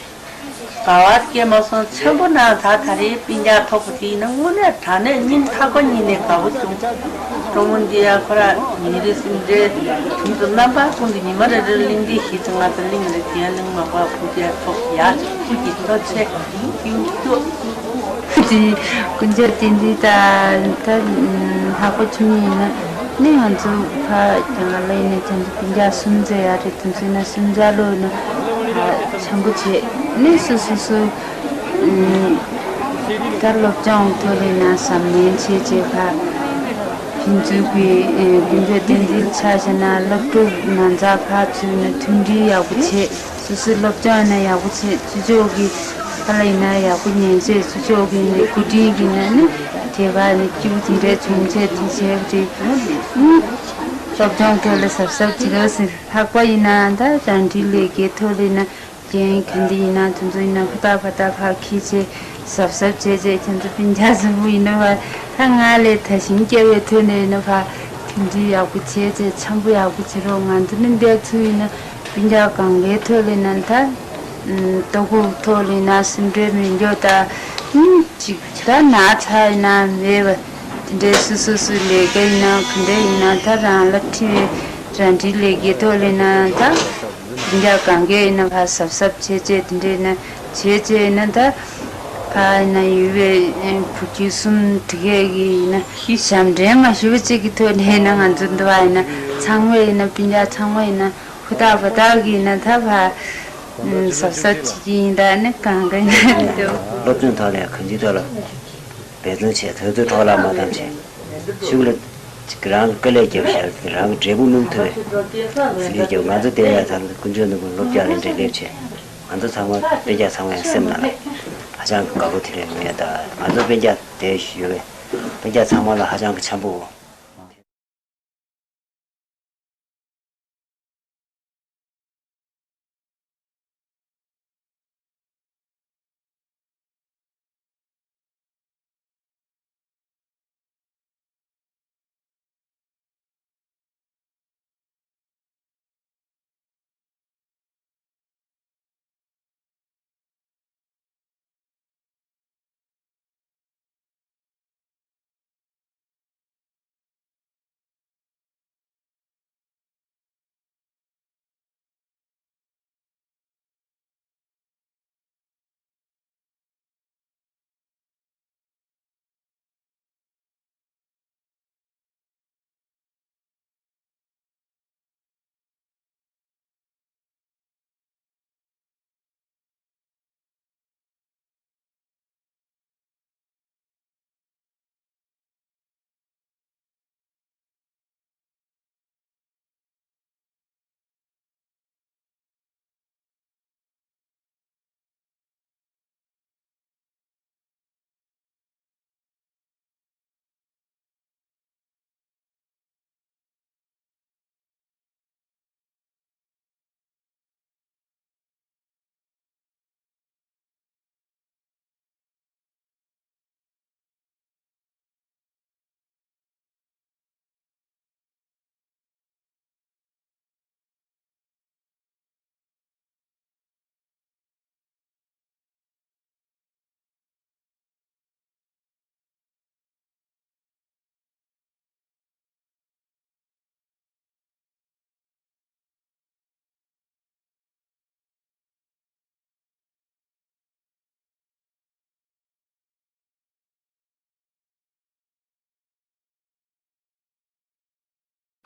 དགའ་བ་སྐྱེས་མ་སོང་། ཆེན་པོ་ན་ད་ད་རེས་སྤུན་ཀྱག་ཐོག་པོ་དེ་ཡིན་ན་དངོས་གནས་དྲང་གནས་སྙིང་ཐག་པ་ཉིད་ནས་དགའ་པོ་བྱུང་། སྤྲོ་མོ་འདི་ཡ་ཁོ་ར་ཉིན་རེ་སེམས་ཁྲལ་དུས་སུ་རྣམ་པ་ཀུན་ཏུ་ཉི་མ་རེ་རེར་གླིང་འདི་ཞིག་ཏུ་ང་ཚོ་གླིང་རེ་དེ་ཡང་གླིང་མ་པ་ཕུག་རྒྱལ་ཚོགས་ཡག་ཅིག་ཕུག་གི་ཐོ་ཆེ་ཡུག་ཐོ། དེ་དཀོན་མཆོག་བསྟན་འཛིན་དང་ད་ལྷག་པ་ཆུ་མིག་ཡིན་ན་ནི་ང་ཚོ་ཕ་རྒྱ་གར་ལ་ཡིན་ན་ཁྱེད་ཚོ་སྤུན་ཀྱག་གསུམ་ཚོ་ཡག་རེད། དེ་ཚོ་ཡིན་ན་གསུམ་ཆ་ལོ་ཡིན་ན་ཆེན་པོ་བྱས་ནི་སུ་སུ་སུ། ད་སློབ་སྦྱོང་ཐོག་ལ་ཡིན་ན་གཟབ་ནན་བྱས་བྱས་ཕ། ཕན་ཚུན་གྱི་དཀོན་མཆོག་བསྟན་འཛིན་ཆ་བཞག་ན་སློབ་ཕྲུག་ནང་ཚགས་ཁག་ཚུད་ན་མཐུན་སྒྲིལ་ཡག་པོ་བྱེད། སོ་སོའི་སློབ་སྦྱོང་ཡིན་ན་ཡག་པོ་བྱེད། སྤྱི་ཚོགས་ཀྱི་ཁ་ལ་ཡིན་ན་ཡག་པོ་ཉན་བྱེད། སྤྱི་ཚོགས་ཀྱི་ནི་བཀོད་སྒྲིག་གི་ན་ནི་དེ་བ་ནི་སྐྱིད་པོ་དེ་འདྲའི་བྱུང་བྱེད་དེ་བྱེད་དེ། སློབ་སྦྱོང་ཐོག་ལ་གཟབ་གཟབ་བྱེད་རོགས་ཟེར། ལྷག་པ་ཡིན་ན་ད་རང་འཁྲིའི་ལས་ཀའི་ཐོག་ལ་ཡིན་ན། རྒན་ག་འདི་ཡིན་ན་དེ་ཚོ་ཡིན་ན་ཧུར་ཐག་ཧུར་ཐག་ཕར་འཁྱེར་བྱས་གཟབ་གཟབ་བྱས་བྱས། ཁྱེད་ཚོ་སྤུན་ཀྱག་གཟུགས་པོ་ཡིན་ན་ཕར་ད་ང་ལས་ད་ཞིང་སྐྱ་བའི་ཐོག་ནས་ཡིན་ན་ཕར་མཐུན་སྒྲིལ་ཡག་པོ་བྱས་བྱས་འཆམ་པོ་ཡག་པོ་བྱེད་རོགས། ང་ཚོ་ནི་འདས་ཚུལ་ཡིན་ན་སྤུན་ཀྱག་གང་གའི་ཐོག་ལ་ཡིན་ན་ད་ལྟོ་གོས་ཐོག་ལ་ཡིན་ན་སེམས་ཁྲལ་མི་འཇོག་ད་ཅིག་ད་ན་ཚ་ཡིན་ན་མེད་པ་དེ་འདྲའི་སུ་སུ་སུ་ལས་ཀ་ཡིན་ན་ག་འདྲ་ཡིན་ན་ད་རང་ལ་འཁྲི་བའི་རང་འཁྲིའི་ལས་ཀའི་ཐོག་ལ་ཡིན་ན་ད། སྤུན་ཀྱག་གང་གས་ཡིན་ན་ཕར་གཟབ་གཟབ་བྱས་བྱས་དེ་འདྲས་ཡིན་ན་བྱས་བྱས་ཡིན་ན་ད་ཕར་ཡིན་ན་ཡུལ་བའི་བུ་རྒྱུད་གསུམ་དེ་གས་ཀྱི་ཡིན་ན་ཞབས་འདྲེན་མ་ཞུ་བ་གཅིག་གི་ཐོག་ནས་ཡིན་ན་ང་ཚོ་འདི་བ་ཡིན་ན་ཚང་མས་ཡིན་ན་སྤུན་ཀྱག་ཚང་མ་ཡིན་ན་ཧུར་ཐག་ཧུར་ཐག་གི་ཡིན་ན་ད་ཕར་གཟབ་གཟབ་བྱེད་ཀྱི་ཡིན། ད་ནི་གང་ག་ཡིན་ན་འདི་སློབ་སྦྱོང་ཐོག་ནས་གང་ཅིའི་ཐོག་ལ་འབད་བརྩོན་བྱས། དེ་ཚོའི་ཐོག་ལ་མ་བཏང་བྱས་ཤུགས་ལ་ཅིག་རང་དཀའ་ལས་རྒྱབ་བཞག་རང་གི་འབྲས་བུ་སྨིན་ཐུབ་པའི་ཟིལ་རྒྱབ། ང་ཚོ་བསྡད་ཡ་ཚང་དཀོན་མཆོག་ནོར་བུ་ལོ་བརྒྱ་ལ་འབྲེལ་སླེབས་བྱས། ང་ཚོ་ཚང་མ་སྤུན་ཀྱག་ཚང་མ་ཡང་སེམས་ནང་ལ་ཧ་ཅང་གི་དགའ་པོ་དེ་རེད། ངས་ད་ང་ཚོ་སྤུན་ཀྱག་དེ་ཡོད་པས་སྤུན་ཀྱག་ཚང་མ་ལ་ཧ་ཅང་གི་འཆམ་པོ།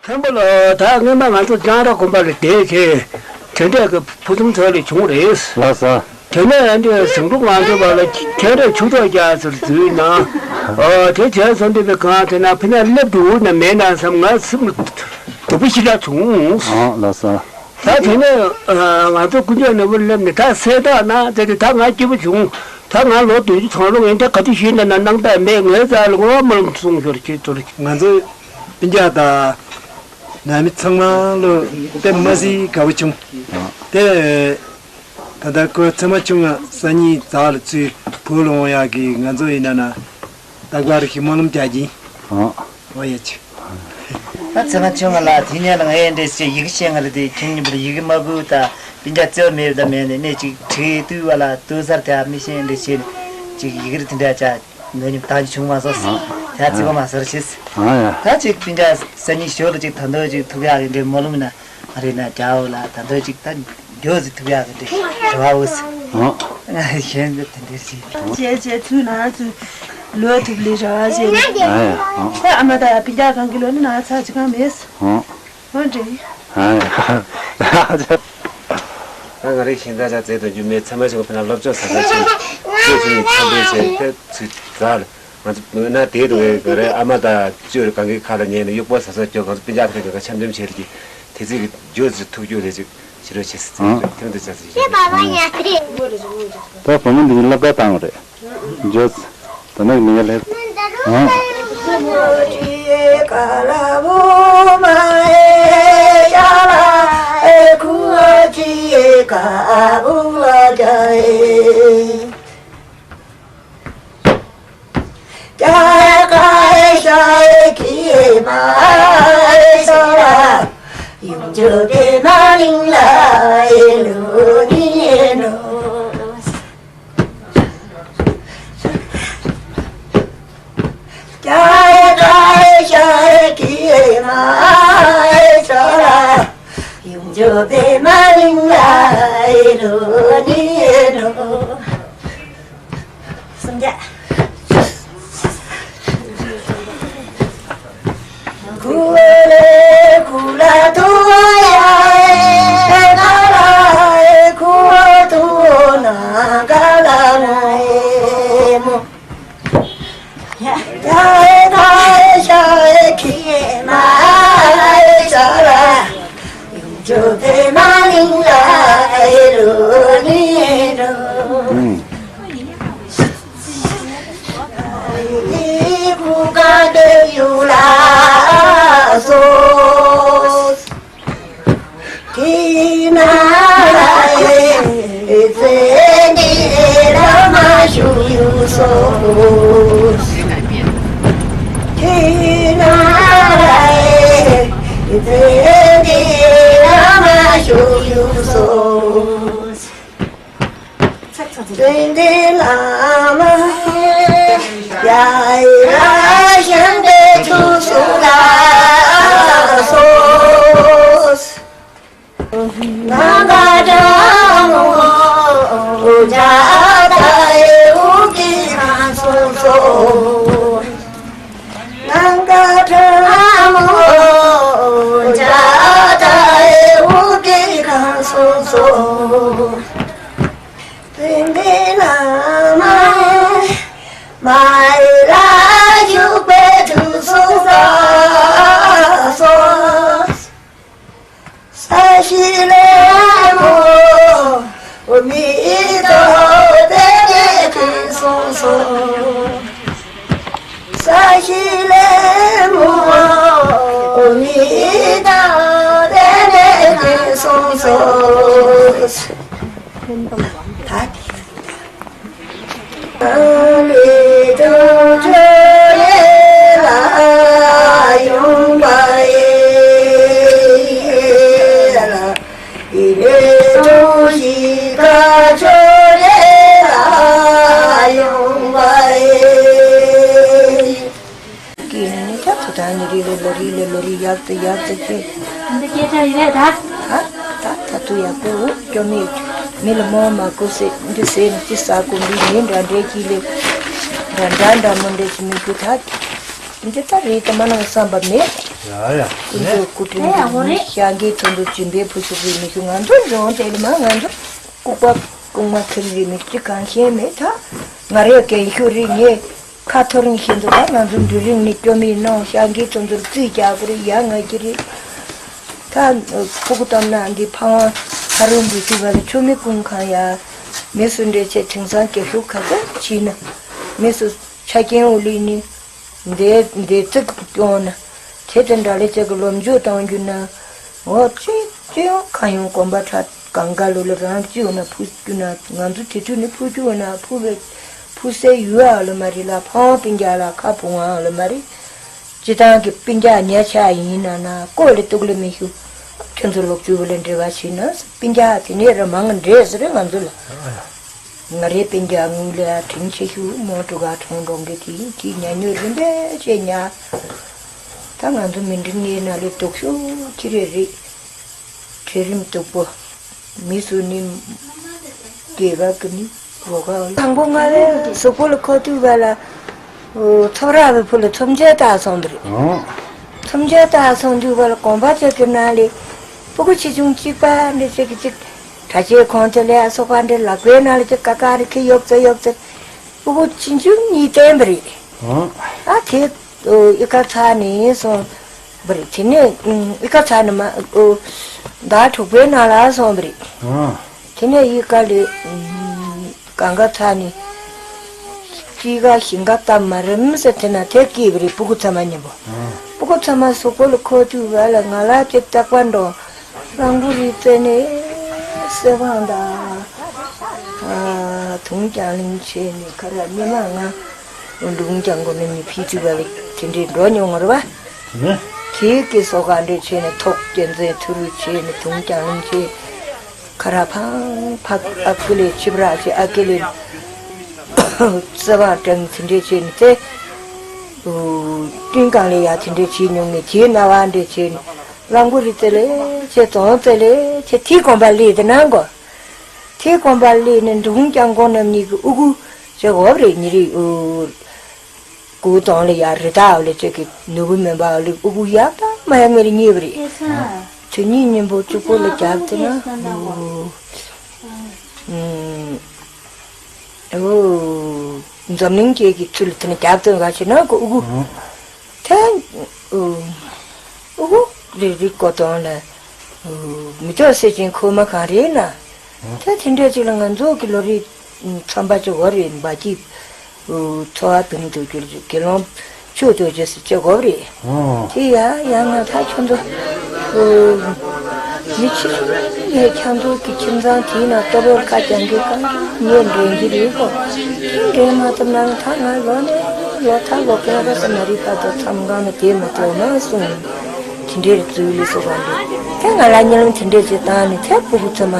མཁན་པོ་ལགས། ད་སྔོན་མ་ང་ཚོ་ལྕང་ར་དགོན་པ་ལ་བསྡད་བྱས་དེ་འདྲས་ཀྱི་ཕུ་ཐུམ་ཚོ་ལས་བྱུང་རེད། ལགས་སོ། དེ་ནས་ཨ་འདྲས་ཟིང་འཁྲུག་ང་ཚོ་བར་ལ་ཁྱེད་རས་ཆུ་ཐོག་རྒྱག་ཟེར་འཛུལ་ན། ཨོ་དེ་བྱས་སོང་དུས་པའི་གང་དེ་ན་ཕི་ན་སླེབས་འདུག་ན་མེད་ན་བསམ་ང་སེམས་ལ་སྡུག་པོ་ཞེ་དྲག་བྱུང་། ཨོ་ལགས་སོ། ད་དེ་ནས་ང་ཚོ་དཀོན་མཆོག་ནོར་བུ་སླེབས་ནས་ད་གསལ་བསྒྲགས་གནང་དེ་དུས་ད་ང་སྐྱིད་པོ་བྱུང་། ད་ང་ལོ་བདུན་ཅུ་ཐམ་ལོ་ངན་ད་ག་དུས་ཤེས་ན་ན་གནང་ད་མེད་ངའི་རྩ་ལ་ངོ་མ་ལོང་གསུང་ཞོར་ཁྱེད་ཚོར། ང་ཚོ་སྤུན་ཀྱག་དང་ནང་མི་ཚང་མ་ལོ་དཔེ་མ་སྲིད་དགའ་པོ་བྱུང་། དེ་ད་ལྟ་ཁོ་ཚེ་མ་ཆུང་ང་སང་ཉིན་ཛ་ལ་ཚུར་བོད་ལ་འོང་ཡག་གི་ང་ཚོ་ཡིན་ན་ན་རྟག་པར་ཞིག་སྨོན་ལམ་རྒྱག་གིན། ཨོ་ཡ་ཆུ། ད་ཚེ་མ་ཆུང་ང་ལ་དེ་ནས་ལ་ངས་འདྲེ་ཞེས་ཡི་གེ་བཤད་ང་ལ་དེ་ཁྱིམ་ཉིན་པར་ཡི་གེ་མ་བུ་ད་སྤུན་ཀྱག་བརྩེ་བ་མེད་ད་མེད་ནས་གནས་གཅིག་ཁྲིད་དུས་བ་ལ་ལྟོས་སར་དེ་མི་ཤེས་འདྲེ་བཤད་ནས་གཅིག་ཡི་གེ་རི་དེ་འདྲ་ཅག་ནོ་ཉིམ་ད་ཅི་བྱུང་མ་སོང་། ད་ཚེ་བ་མ་སར་ཤེས། ཨ་ཡ། ད་ཅིག་སྤུན་ཀྱག་སང་ཉིན་ཞོར་ལ་ཅིག་ད་འདོད་ཅིག་ཐུག་ཡག་གི་འདྲེ་མོ་ལུམ་ན། ཨ་རེ་ན་རྒྱའོ་ལ་ད་འདོད་ཅིག་ད་འགྱོ་ཟིག་ཐུབ་ཡག་གི་འདྲེ་རེ་བ་འོ་ཟིག་ཨོ། གཞན་གྱི་དེ་འདྲེ་ཟིག་བྱས་བྱས་ཚུལ་ན་ཚུལ་ལོ་ཐུབ་ལི་རེ་བ་ཟིག་ཨ་ཡ་ཨོ། ད་ཨ་མ་ད་ཡ་སྤུན་ཀྱག་གང་གི་ལོ་ནི་ན་ཚ་ཅི་གང་མེད། ཨོ། ཨོ་འདྲེ། ཨ་ཡ། ད་ང་རེ་ཞིང་ཚ་ཆ་བཙལ་དུ་རྒྱུ་མེད་ཚ་མ་ཞིག་ཕ་ན་སློབ་སྦྱོང་ས་ས་ཆུང་ཆུང་ཆུང་ཚ་འདྲེ་བྱས་ཏེ་ཚུལ་ཛ་ལ། ང་ཚོ་ན་དེ་དུ་ག་རེ་ཨ་མ་དང་ཅོ་རེ་གང་གི་ཁ་ལ་ཉན་ནས་གཡོག་པོ་ཟ་ས་ཁྱོད་ང་ཚོ་སྤུན་ཀྱག་ཐོན་ཀྱི་ཁ་འཆམ་འཆམ་བྱེད་ཀྱི་དེ་ཚིག་གི་རྒྱུ་ཚིག་ཐུག་རྒྱུ་ལས་ཅིག་ཕྱི་རོལ་ཆེ་སི་ཚིག་ཨང་། ཐེངས་དུ་ཅག་ཚིག་ཞེས་ད་བུ་མོ་འདི་གི་སློབ་གྲྭ་བཏང་བ་རེད། རྒྱུ་ད་ནི་མི་ཡ་ལེབ་ཨང་། སུམ་བརྒྱ། ཙན་དན་བླ་མ་ཡ་ཡ་ཞིང་པའི་ཐུགས་སུ་ལ་སོགས། ནམ་མཁའ་ཁྲ་མོ་འཇའ་ལྟར་འོད་ཀྱིས་གང་སོང་སོང་། ནམ་མཁའ་ཁྲ་མོ་འཇའ་ལྟར་འོད་ཀྱིས་གང་སོང་སོང་། ཙན་དན་བླ་མ་མ་ཡི་ལ་བཞུགས་པའི་དུས་སུ་ལ་སོགས། ས་གཞི་ལས་མོ་མི་ཐོག་དེ་ནས་ཀུན་སོང་སོང་། ས་གཞི་ལས་མོ་མི་ཐོག་དེ་ནས་ཀུན་སོང་སོང་། ད་དེ། ཀྱི་ཡང་ནི་ད་ཐུ་ཐང་ནི་རི་ལོ་ལོ་རི་ལོ་ལོ་རི་ཡག་ཏུ་ཡག་ཏུ་ཅི། འདི་སྐད་ཆ་ཡིན་རེད་ད། ད་ད་ད་དུ་ཡག་པོ་སྐྱོ་མེད། མི་ལ་མོ་མ་ཀུ་སེ་འདི་སེ་ནི་ཅི་ས་ཀུ་འདི་ནི་འདྲ་འདྲེ་ཅི་ལེ། འདྲ་འདྲ་འདྲ་མོ་འདྲེ་ཅི་མི་ཀུ་ད། འདི་ལྟར་རེད་དམ་ན་བསམ་པ་མེད། ཡ་ཡ། ཀུན་ཏུ་སྐུ་དྲིན་དེ་ཤ་འགའི་ཚོན་དུ་སྦྱིན་པའི་བུ་ཤུགས་རེད་མི་ཤུགས། ང་ཚོ་འཇོན་དེ་ལ་མ་ང་ཚོ་ལྐུགས་པ་ལྐུགས་མ་ཁིར་རེད་མི་ཅི་གང་ཤེས་མེད་ད། ང་རེ་རྒན་ཤོས་རེད། ངས་ཁ་ཐོར་ནས་ཤེས་འདུག་ད་ང་ཚོ་འབྲུ་རིགས་ནི་སྐྱོ་མི་གནང་། ཤ་འགའི་ཚོན་དུ་རྩིས་རྒྱག་གི་རེད། ཡ་ང་གི་རེད། ད་ཕྲུ་གུ་བཏང་ན་འདི་ཕ་མ་ཕ་རོལ་འབུལ་ཐུབ་པ་ལ་ཆུ་མིག་ཀུན་ཁང་ཡ། མི་སུ་འདྲེ་ཆེ་དེང་སང་རྒྱབ་ཤུགས་ག་ཚོད་བྱས་ན། མི་སུ་ཆ་རྐྱེན་འོག་ལས་ནི། འདས་འདས་ཚིག་སྐྱོང་ན། དེ་དང་འདྲ་ལས་ཅིག་གི་ལོ་མཇུག་བཏང་རྒྱུ་ན། འོ་ཅི་ཅི་ཡང་གང་ཡང་གོམ་པ་ཁྲ་གང་ག་ལོ་ལ་རང་བཅུ་ན་ཕུ་རྒྱུ་ན། ང་ཚོ་དེ་དུས་ནི་ཕུ་རྒྱུ་ན་ཕུ་བའི་ཕུ་སའི་ཡུལ་ཨ་ལ་མ་རེད་ལ། ཕང་སྤུན་ཀྱག་ལ་ཁ་བུང་ཨ་ལ་མ་རེད། སྤྱི་བཏང་གི་སྤུན་ཀྱག་ཉེ་ཆ་ཡིན་ན་ན་ཀོ་ལེ་ཏུག་ལེ་མི་ཤུ། ཁྱོད་ཚོ་ལོག་བཅུ་བ་ལ་འབྲེལ་བ་བྱས་ན་སྤུན་ཀྱག་དེ་ནས་ར་མང་འདྲེས་ཟེར་ང་ཚོ་ལ། ང་རའི་སྤུན་ཀྱག་ངུ་ལ་དྲིན་ཆེ་ཤོས་མོ་དྲུག་ག་གྲོང་གྲོང་གི་དེ་ཡིན་གྱི་ཉ་ཉོས་རིན་པས་ཆེ་ཉ། ད་ང་ཚོ་མི་འགྲིག་ངའི་ན་ལས་སྡུག་ཤོས་ཁྱི་རེ་རེད། གྲལ་རིམ་སྡུག་པོ། མི་སུ་ནི་སྐྱེ་བ་ཀི་ནི་རོ་ག་དང་པོ་ང་ལས་གཟུགས་པོ་ལ་ཁོ་དུས་བ་ལ། ཚོབ་ར་བའི་ཕུ་ལ་ཚོམ་ཆས་བཏགས་སོང་འདུག་ཨང་། ཚོམ་ཆས་བཏགས་སོང་དུས་བ་ལ་གོམ་པ་ཚོད་ཀྱི་ནང་ལས། སྤུ་གུ་ཆེ་ཆུང་གཅིག་པ་འདྲ་ཅིག་གཅིག་གྲྭ་ཆས་གོན་ཚད་ལས་ཨ་སོག་པ་འདྲ་ལག་པའི་ནང་ལ་ཅིག་ཀ་ཀ་རེ་ཁི་ཡོབ་ཙེ་ཡོབ་ཙེ། སྤུ་གུ་ཆུང་ཆུང་གཉིས་བསྟན་པ་རེད། ཨང་། ཨ་དེ་ཨི་ཀ་ཚ་ནས་སོང་བ་རེད། དེ་ནས་ཨི་ཀ་ཚ་ནས་མ་ཟླ་དྲུག་པའི་ནང་ལ་སོང་བ་རེད། ཨང་། དེ་ནས་ཨི་ཀ་ལས་གང་ག་ཚ་ནས་དཔྱིད་ཀ་ཞིང་ཁ་སྟབས་མ་རིམ་ཟེར་དེ་ན་དེ་སྐྱེས་པ་རེད། སྤུ་གུ་ཚང་མ་མཉམ་པོ། ཨང་། སྤུ་གུ་ཚང་མ་གཟུགས་པོ་ལ་ཁོ་དུས་བ་ལ་ང་ལ་ཅིག་རྟག་པར་འགྲོ། རླངས་འཁོར་རི་རྩེ་ནས་སེ་བང་དང་། དུང་རྐྱང་གླིང་ཆེ་ནས་ཁ་ར་སྙེ་མ་ང་འབྲུག་རྐྱང་མགོ་ནས་མི་ཕི་ཅི་བ་ལ་དེ་འདྲའི་འགྲོ་མྱོང་ངར་བ། ནི། ཁྱེད་ཀྱི་སོ་ག་འདྲའི་ཆེ་ནས་ཐོག་རྒྱལ་མཚན་ཐུ་རུ་ཆེ་ནས་དུང་རྐྱང་གླིང་ཆེ། ཁ་ར་ཕང་ཕག་ཨ་ཀི་ལེ་ཆིབ་ར་ཆེ་ཨ་ཀི་ལེ། སེ་བང་ཀྲང་དེ་འདྲའི་ཆེ་ནས་དེ། སྤྲིན་གང་ལས་ཡ་དེ་འདྲའི་ཆེ་མྱོང་ངས་དེའི་རྣ་བ་འདྲའི་ཆེ་ནས། རླངས་འཁོར་རི་རྩེ་ལས་ཆེ་རྫོང་རྩེ་ལས་ཆེ་ཐིའི་གོམ་པ་ལས་དེ་ནང་གོ། ཐིའི་གོམ་པ་ལས་ནས་འབྲུག་རྐྱང་གོང་རྣམ་གཉིས་ཀྱི་ཨུ་གུ་ཆེ་འོབ་རེ་ཉི་རི་ཨུ། གུ་དོང་ལ་ཡ་རི་དྭགས་ལས་ཆེ་གི་ནུ་བུ་མེན་པ་ལས་ཨུ་གུ་ཡག་ད་མ་ཡག་ངེ་རི་ཉེ་བ་རེད། དེ་གཉིས་མཉམ་པོ་གཅིག་པོ་ལ་རྒྱབ་དེ་ན་ཨུ། ཨུ། འཛམ་གླིང་སྐྱེས་ཀྱི་ཚུལ་དེ་ནས་རྒྱབ་དེ་ག་ཆེ་ན་གོ་ཨུ་གུ། དེ། ཨུ་གུ་རེ་རེ་གོ་དོང་ལ། མི་ཐོག་སེ་ཅན་ཁོ་མ་གང་རེད་ན། ད་དེ་འདྲ་ཅིག་ལ་ང་ཚོ་གི་ལོ་རེ་འཚམས་པ་ཅིག་འོ་རེ་འབའ་གི། འཚོ་བ་དུང་དུ་གྱུར་དགེ་སློང་ཆོས་ཐོས་རྗེས་སུ་བྱེད་དགོས་རེད། དེ་ཡ་ཡ་ང་ད་ཁྱོད་ཚོ། མི་ཕྱི་ནས་ཁྱང་ཚོ་གི་ཁྱིམ་ཚང་དེའི་ནང་ལྟོ་བོར་ཁ་རྒྱང་གི་གང་ངས་འདྲེན་གྱི་རེད་གོ། དེ་འདྲེན་མ་ཐུབ་ན་ད་ང་ལོ་ནས་ལོ་ཐག་ལོ་ཀན་རོ་ས་མ་རི་ཕ་ཚོ་མཚམས་གང་ནས་དེ་མ་ཐོག་མ་གསུངས། དེ་འདྲའི་རྩོད་ལས་སོ་བ་འདུག་དེ་ང་ལ་གཉིད་ལམ་དེ་འདྲས་ཅིག་བཏང་ནས་དེ་སྤུ་གུ་ཚང་མ་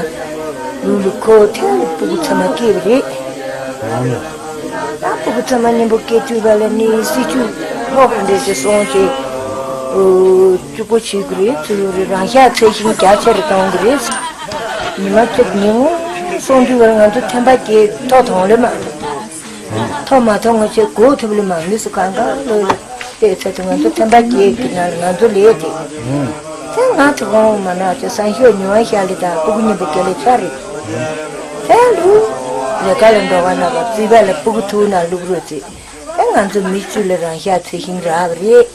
ལུག་ལུག་ཁོ་དེ་སྤུ་གུ་ཚང་མ་སྐྱེས་པ་རེད། ད་སྤུ་གུ་ཚང་མ་མཉམ་པོ་སྐྱེས་དུས་བ་ལ་ནི་སྲིད་ཇུས་ལྷོག་པ་འདྲས་ཅིག་སོང་ཅིག་གཅིག་པོ་བྱེད་དགོས་རེད། ཚུལ་རེད། རང་ཤག་ཚད་ཤིང་རྒྱ་ཆེར་གཏོང་དགོས་རེད། ཉི་མ་གཅིག་ཉིན་མོ་སོང་དུས་བ་ལ་ང་ཚོ་ཐན་པ་སྐྱེས་ཐོག་དོང་ལེ་མ། ཐོག་མ་ཐོག་ང་ཚོས་གོ་ཐུབ་ལེ་མ་མི་སུ་གང་གང་ལོས་ལེ། དེ་ཚེ་དུ་ང་ཚོ་ཐན་པ་སྐྱེས་ཀྱི་ནང་ལ་ང་ཚོ་ལས་དེ། དེ་ང་དུ་གོང་མ་ན་ཚེ་སང་ཤོས་ཉི་མ་ཤར་ལེ་དང་སྤུ་གུ་གཉིས་པོ་སྐྱེ་ལེ་ཆ་རེད། དེ་ལུ་ལས་ཀ་ལ་འགྲོ་བ་ན་བ་རྩིས་པ་ལ་སྤུ་གུ་ཐུག་ན་ལུག་རོ་རྩིས། དེ་ང་ཚོ་མི་བཅུ་ལ་རང་ཤག་ཚེ་ཤིང་རག་པ་རེད།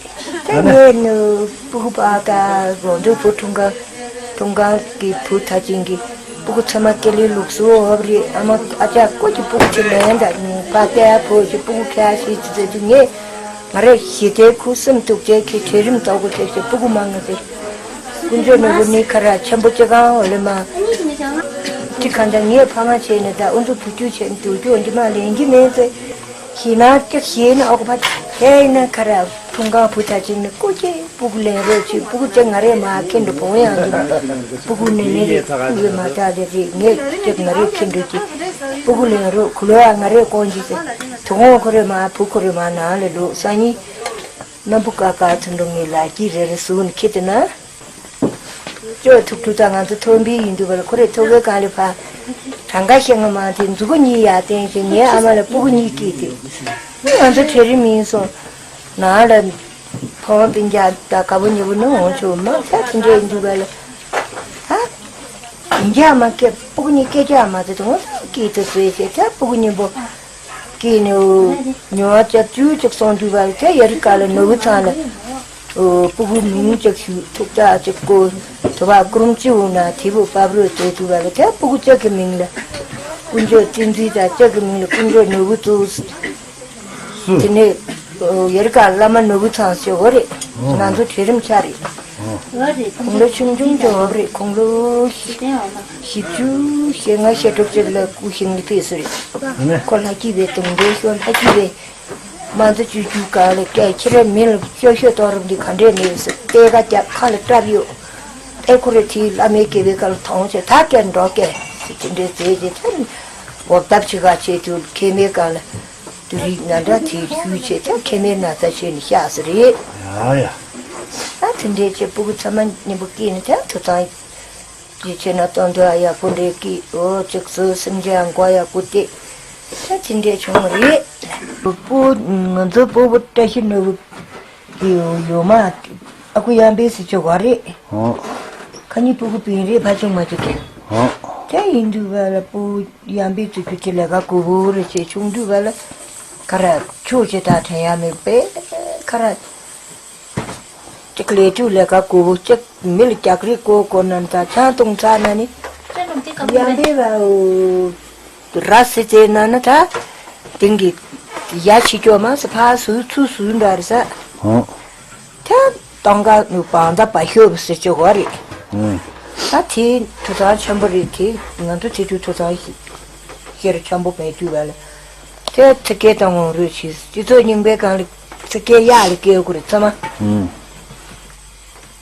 དེ་ངས་ནུ་སྤུ་གུ་པ་དང་རོ་འདུག་བུ་ཁྲུང་ཁ་ཁྲུང་ཁ་གི་བུ་ཐ་ཅིང་གི་སྤུ་གུ་ཚང་མ་སྐྱེ་ལེ་ལུག་སུ་འོབ་རེད། ཨ་མ་ཨ་ཅག་ཀོ་གི་སྤུ་གུ་ཆེ་ལེན་ད་ནི་པ་ཏའི་ཕོ་གི་སྤུ་གུ་ཁ་ཤས་ཅི་ཟེར་དུ་ངས། ང་རེ་ཞི་བདེའི་ཁུ་སིམ་སྟུག་ཅན་གྱི་གྲལ་རིམ་ལྟ་བུ་དེ་ཚོའི་སྤུ་གུ་མང་ང་དེ། དཀོན་མཆོག་ནོར་བུ་ནི་ཁ་ར་ཆེན་པོ་ཅི་གང་འོ་ལེ་མ། ཅི་གང་ད་ངའི་ཕ་མ་བྱས་ནས་ད་ཨུ་ཚུགས་བུ་རྒྱུད་བྱས་ནས་དུ་རྒྱུ་འོ་འདི་མ་ལེན་གྱི་མེད་ཚེ། ཞེ་ན་ཀྱག་ཞེ་ན་ཨོག་ཕ་དེ་ཡིན་ན་ཁ་ར་ཁྲུང་ཁང་བུ་ད་ཅིག་ནི་ཀོ་ཅེ་སྤུ་གུ་ལེན་རོགས་ཅིག་སྤུ་གུ་ཅེ་ང་རེ་མ་ཁེ་འགྲོ་བོང་ཡང་འདུག་སྤུ་གུ་ནི་ནི་རེ་སྤུ་གུ་མ་ད་རེ་རེ་ངས་ཅིག་ང་རེ་ཁེ་འགྲོ་ཅིག་སྤུ་གུ་ལེན་རོགས་གུ་ལོ་ཡ་ང་རེ་ཀོང་ཅིག་ཟེར། དུ་ཁོང་ཁོ་རེ་མ་བུ་ཁོ་རེ་མ་ནང་ལ་ལོག་སང་ཉིན། སྣམ་བུ་ཀ་ཀ་ཚུན་འགྲོ་ངེས་ལ་སྐྱིད་རེ་རེ་བཟུང་ནས་ཁྱེར་ཏེ་ན། ཅོ་ཐུག་ཐུག་དང་ང་ཚོ་ཐོན་པའི་ཡིན་འདུག་བ་ལ་ཁོ་རེ་ཐོག་གའི་གང་ལས་ཕ། གྲངས་ཀ་ཤེས་ང་མ་དེ་མཛུ་གུ་གཉིས་ཡར་བསྟན་ཞིང་ངའི་ཨ་མ་ལ་སྤུ་གུ་གཉིས་སྐྱེས་ཏེ། ང་ཚོ་གྲལ་རིམ་ཡིན་སོང་། ནང་ལ་ཕོང་སྟེང་རྒྱ་ད་ག་བུ་ཉི་བུ་ནི་འོང་ཆོག་མ་ཚ་དེ་འདྲའི་འདུག་པ་ལ། ད་ཡིན་རྒྱ་མ་སྐད་སྤུ་གུ་གཉིས་སྐད་རྒྱ་མ་དེ་དང་སྐད་དུ་བཟོས་བྱས་ཚ་སྤུ་གུ་གཉིས་པོ་སྐད་ནི་ཉོ་བ་ཅག་བཅུ་ཅིག་སོང་འདུག་པ་ལ། ཚ་ཡ་རི་ཀ་ལ་ནོར་བུ་ཚང་ལ་སྤུ་གུ་མིང་ཅིག་ཞུ་ཐུག་ཙག་ཅིག་བཀོད། དུ་བ་ཀུ་རུམ་ཅི་འོང་ན་དེ་བུ་པ་བུ་རོ་བཟོས་འདུག་པ་ལ། ཚ་སྤུ་གུ་ཅག་གི་མིང་ལ་དཀོན་མཆོག་བསྟན་འཛིན་དང་ཅག་གི་མིང་ལ་དཀོན་མཆོག་ནོར་བུ་བཙུགས། སུ། དེ་ནས་ཡ་རི་ཀ་བླ་མ་ནོར་བུ་ཚང་ཟེར་བ་རེད། ང་ཚོ་གྲལ་རིམ་ཆ་རེད། ཁོང་ལོ་ཆུང་ཆུང་ཅིག་འོང་རེད། ཁོང་ལོ་བཞི་བཅུ་ཞེ་ལྔ་ཞེ་དྲུག་ཅིག་ལ་སྐུ་ཞིང་ལ་ཕེབས་སོ་རེད། ཁོ་ལྷ་སྐྱིད་པའི་དུང་འདོད་ཤོར། ལྷ་སྐྱིད་པའི་མ་འཛུ་བཅུ་བཅུ་ག་ལ་སྐད་ཁྱེད་རང་མིང་ལ་ཤོ་ཤོ་གཏོང་རུབ་འདི་ག་འདྲས་མེད་ཟེར། གཏད་ཀ་རྒྱབ་ཁ་ལ་བཀྲབ་ཡོད། ཨེ་ཁོ་རེ་དེའི་བླ་མའི་སྐྱེ་བའི་སྐབས་ལ་མཐོང་བྱས་ད་སྐད་འགྲོ་སྐད་ཟེར་དེ་འདྲའི་རྫས་ཀྱི་ཐ་འོབ་ཐབ་ཆེ་ག་བྱས་དུས་མཁལ་མའི་སྐབས་ལ། དུ་རིགས་ན་འདྲ་དེ་ཞུས་བྱས་ཚེ་མཁལ་མའི་ན་ཚ་ཆེ་ནི་ཤག་སི་རེད། ཡ་ཡ། ད་དེ་འདྲའི་ཆེ་སྤུ་གུ་ཚང་མ་མཉམ་པོ་སྐྱེས་ནི་ཚེ་ཐུ་ཚང་ཅི་ཆེ་ན་གཏོང་འདོད་ཡག་པོ་འདྲའི་སྐྱེས། འོ་ཅིག་སུ་སེམས་ཅན་མགོ་ཡག་པོ་སྟེ། ད་དེ་འདྲའི་བྱུང་བ་རེད། སྤུ་ང་ཚོ་སྤུ་བོ་བཀྲ་ཤིས་ནོར་བུ་དེ་ཡོ་མ་ཨ་ཁུ་གཡང་འཕེལ་སི་ཆོ་ག་རེད། ཨོ། ཁ་ཉིན་སྤུ་གུ་སྤུན་རེད་ཕ་ཆུང་མ་ཆུང་གི། ཨོ། དེ་ཡིན་དུས་བ་ལ་སྤུ་གཡང་འཕེལ་ཚོ་ཁྱོད་ཀྱི་ལས་ཀ་གོ་བོ་རེ་བྱེད་ཆུང་དུས་བ་ལ་ཁ་ར་ཆོས་བྱེད་ད་དྲན་ཡ་མེད་པས་ཁ་ར་ཅིག་ལས་ཆུ་ལས་ཀ་གོ་བོ་ཅིག་མི་ལ་རྒྱག་རེས་གོ་གོ་ན་ད་ཆང་བཏུང་ཚར་ན་ནི་གཡང་འཕེལ་བ་འོ་ར་སི་ཙེ་ན་ན་ད་དེང་གི་ཡ་ཆི་ཅོ་མ་སི་ཕ་སུ་ཚུ་སུ་འདྲ་རེད་ས། ཨོ། ད་སྟོང་ཀ་ནུ་བང་ད་བ་ཤོབ་ཟེར་ཆོག་གོ་རེད། ཨུམ། ད་དེ་ཐུ་ཚང་ཆེན་པོ་རེད། དེ་ང་ཚོ་དེ་དུས་ཐུ་ཚང་ཤེར་ཆེན་པོ་མེད་དུས་བ་ལ། དེ་ཚི་སྐད་གཏོང་འོང་རོགས་བྱེད། སྤྱི་ཚོགས་རྙིང་པའི་སྒང་ལ་ཚི་སྐད་གཡག་ལ་སྐད་དགོས་རེད་ཚང་མ། ཨུམ།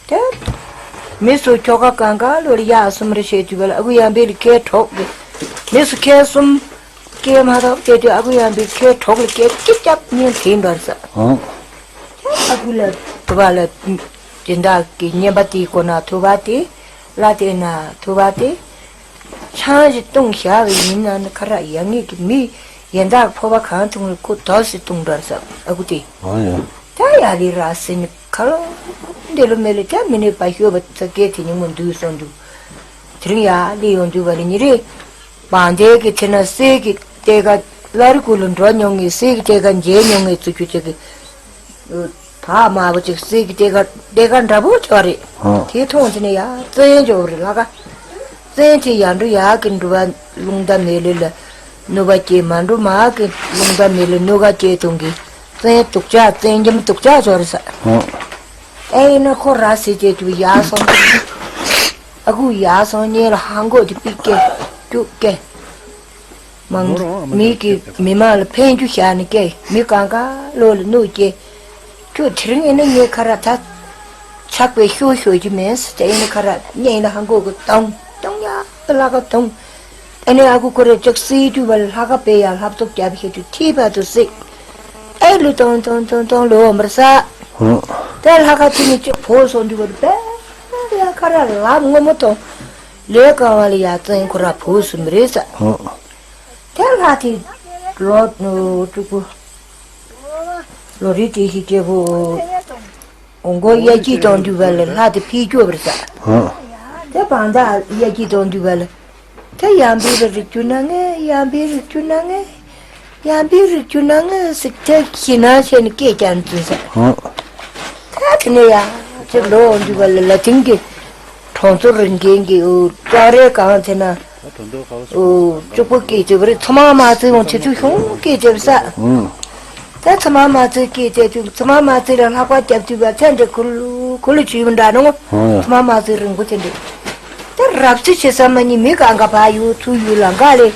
དེ་མི་སུ་ཁྱོ་ག་གང་ག་ལོ་ལ་གཡག་གསུམ་རེ་བྱེད་དུས་བ་ལ་ཨ་ཁུ་གཡང་འཕེལ་ལ་སྐད་གྲོགས་གི། མི་སུ་ཁལ་གསུམ་སྐད་མ་ཐོག་སྐད་དུས་ཨ་ཁུ་གཡང་འཕེལ་ཁལ་གྲོགས་ལ་སྐད་ཅིག་རྒྱབ་ཉན་དེ་འབར་ས། ཨང་། ཨ་ཁུ་ལ་དུ་བ་ལ་སྦྱིན་བདག་གི་བསྙེན་པ་དེའི་སྒོ་ན་དུ་བ་དེ་བླ་དེ་ན་དུ་བ་དེ་ཆང་ཞིག་བཏུང་བཞག་པ་ཡིན་ན་ནི་ཁ་ར་ཡ་ངེས་ཀྱི་མི་ཡན་དག་ཕོ་བ་གང་བཏུང་ལ་ཁུ་དོ་སི་བཏུང་འབར་ས་ཨ་ཁུ་དེ། ཨང་ཡ། ད་ཡ་ལི་ར་སི་ནི་ཁ་ལོ་འདི་ལོ་མེ་ལི་ད་མི་ནི་བ་ཤོ་བ་ཚ་སྐད་དེ་ཉིན་མོ་འདུས་སོང་འདུག་དེ་རིང་ཡ་ལི་ཡོང་དུས་བ་ལི་ཉི་རེ། བང་དེ་གི་དེ་ན་གསེར་གི་སྟེ་ག་ལ་རི་ཀུ་ལུ་འགྲོ་མྱོང་ངེས་གསེར་གི་སྟེ་ག་མཇལ་མྱོང་ངེས་ཚུ་ཁྱུ་ཅིག་གི་བག་མ་བོ་ཅིག་གསེར་གི་སྟེ་ག་སྟེ་ག་འདྲ་པོ་ཅོ་རེད། ཨོ། དེ་མཐོང་དེ་ནས་ཡ་བཙན་ཅོ་རེད་ལ་ཀ། བཙན་དེ་ཡ་འགྲོ་ཡ་གི་འགྲོ་བ་རླུང་རྟ་མེ་ལི་ལ་ནུ་བ་སྐྱེས་མ་འགྲོ་མ་གི་རླུང་རྟ་མེ་ལི་ནུ་ག་སྐྱེས་གཏོང་གི་བཙན་དུག་ཅག་བཙན་རྒྱམ་དུག་ཅག་ཅོ་རེད་ས། ཨོ། ཨེ་ཡིན་ན་ཁོ་ར་སི་དེ་དུ་ཡ་སོང་། ཨ་ཁུ་ཡ་སོང་ཉེ་ལ་ཧང་གོ་དེ་པི་ཀེ་ཀྱུ་ཀེ། མང་མི་གི་མི་མང་ལ་ཕན་རྒྱུ་བཞག་ནས་སྐྱེ་མི་གང་ག་ལོ་ལ་གནོད་སྐྱེ། ཁྱོད་དེ་རིང་ཨེ་ན་ངས་ཁ་ར་ད་ཆག་པའི་ཤོ་ཤོ་གྱི་མེད་ཟེར་ཏེ་ཨེ་ན་ཁ་ར་གཉེན་ལ་ཧང་གོ་གི་དང་དང་ཡ་ལ་ཀ་དང་། ཨེ་ན་ཨ་ཁུ་ཁོ་རེ་ཅག་སི་དུ་བ་ལ་ལྷ་ཀ་པེ་ཡ་ལྷབ་ཏོག་རྒྱབ་ཤེ་དུ་ཐི་བ་དུ་སི། ཨེ་ལུ་དང་དང་དང་དང་ལོ་མར་ས། ཧུ། ད་ལྷ་ཀ་ཐི་ནི་ཅག་ཕོ་སོང་དུ་བ་ལ་པེ་ཡ་ཁ་ར་ལ་ངོ་མོ་དང་། ལས་གང་བ་ལ་ཡ་བཙན་ཁོ་ར་བུ་གསུམ་རེད་ས། ཧོ། དེ་ལྷ་དེ་ལོ་དྲུག་པོ། ལོ་རེ་དེ་ཞིག་སྐྱེ་བོ། འོང་གོ་ཡ་སྐྱིད་གཏོང་དུས་བ་ལ་ལྷ་དེ་ཕི་སྐྱོ་བར་ས། ཧོ། དེ་བང་དག་ཡ་སྐྱིད་གཏོང་དུས་བ་ལ། དེ་ཡང་བི་རི་རིག་རྒྱུ་ན་ངེ་ཡང་བི་རིག་རྒྱུ་ན་ངེ་ཡང་བི་རིག་རྒྱུ་ན་ངེ་ཟིག་དེ་ཞི་ན་ཆེ་ནི་སྐད་ཀྱང་འཛིན་ས། ཧོ། ད་དེ་ནས་ཡ་ཅིག་ལོ་འདི་བ་ལ་ལ་དིང་གི་གྲོང་ཚོ་རིན་རྒྱན་གྱི་ཨོ་ལྕགས་རའི་སྒང་དེ་ན་ཨོ་གཅིག་པོ་སྐད་ཅིག་བ་རེད། ཚོ་མ་མ་ཚོས་འོང་དེ་ཚོ་ཤོང་སྐད་ཅིག་བ་ས། ད་ཚོ་མ་མ་ཚོས་སྐད་ཅིག་ཚོ་མ་མ་ཚོས་ལ་ལྷག་པ་རྒྱབ་དུས་བ་ཚན་འདྲ་ཁུ་ལུ་ཁུ་ལུ་བྱུས་མི་འདྲ་ནོ། ཚོ་མ་མ་ཚོས་རིང་པོ་དེ་འདྲ། ད་རབ་ཚེ་ཆེ་ས་མ་ཉི་མི་གང་ག་བ་ཡོད་ཚུ་ཡོད་ལ་འགའ་ལས་